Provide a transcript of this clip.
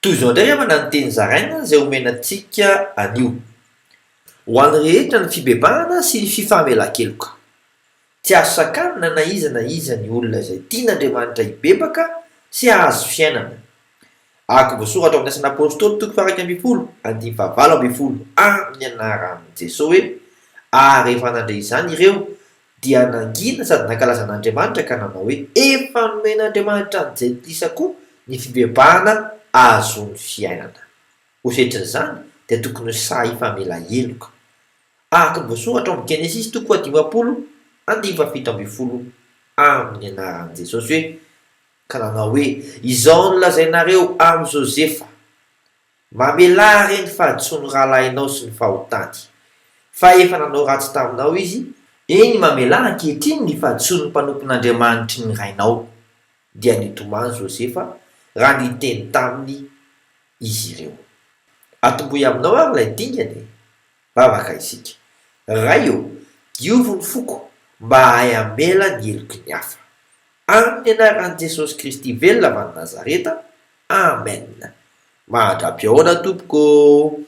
Toy izao indray havana ny teny zaraina izay omena antsika anio. Ho an'ny rehetra ny fibebahana sy ny fifamelan-keloka. Tsy azo sakanina na iza na iza ny olona izay tian'Andriamanitra hibebaka sy hahazo fiainana. Araka ny voasoratra ao amin'ny Asan'ny Apostoly toko faha-11 andininy faha-18 amin'ny anaran'i Jesoa hoe, Ary rehefa nandre izany ireo, dia nangina sady nankalaza an'Andriamanitra ka nanao hoe, Efa nomen'Andriamanitra ny jentilisa koa ny fibebahana ahazoany fiainana. Ho setrin'izany, dia tokony ho sahy hifamela heloka. Araka ny voasoratra ao amin'ny Genesisy toko fahadimampolo andininy fahafito ambin'ny folo amin'ny anaran'i Jesosy hoe, Ka nanao hoe, Izao no lazainareo amin'i Josefa, Mamelà re ny fahadisoan'ny rahalahinao sy ny fahotany, fa efa nanao ratsy taminao izy, eny, mamelà ankehitriny ny fahadisoan'ny mpanompon'Andriamanitry ny rainao. Dia nitomany Josefa raha niteny taminy izy ireo. Atombohy aminao ary ilay dingana e! Vavaka isika. Ray ô, diovy ny foko mba hahay hamela ny heloky ny hafa. Amin'ny anaran'i Jesosy Kristy velona avy any Nazareta, Amen. Mandra-pihaona tompoko ô!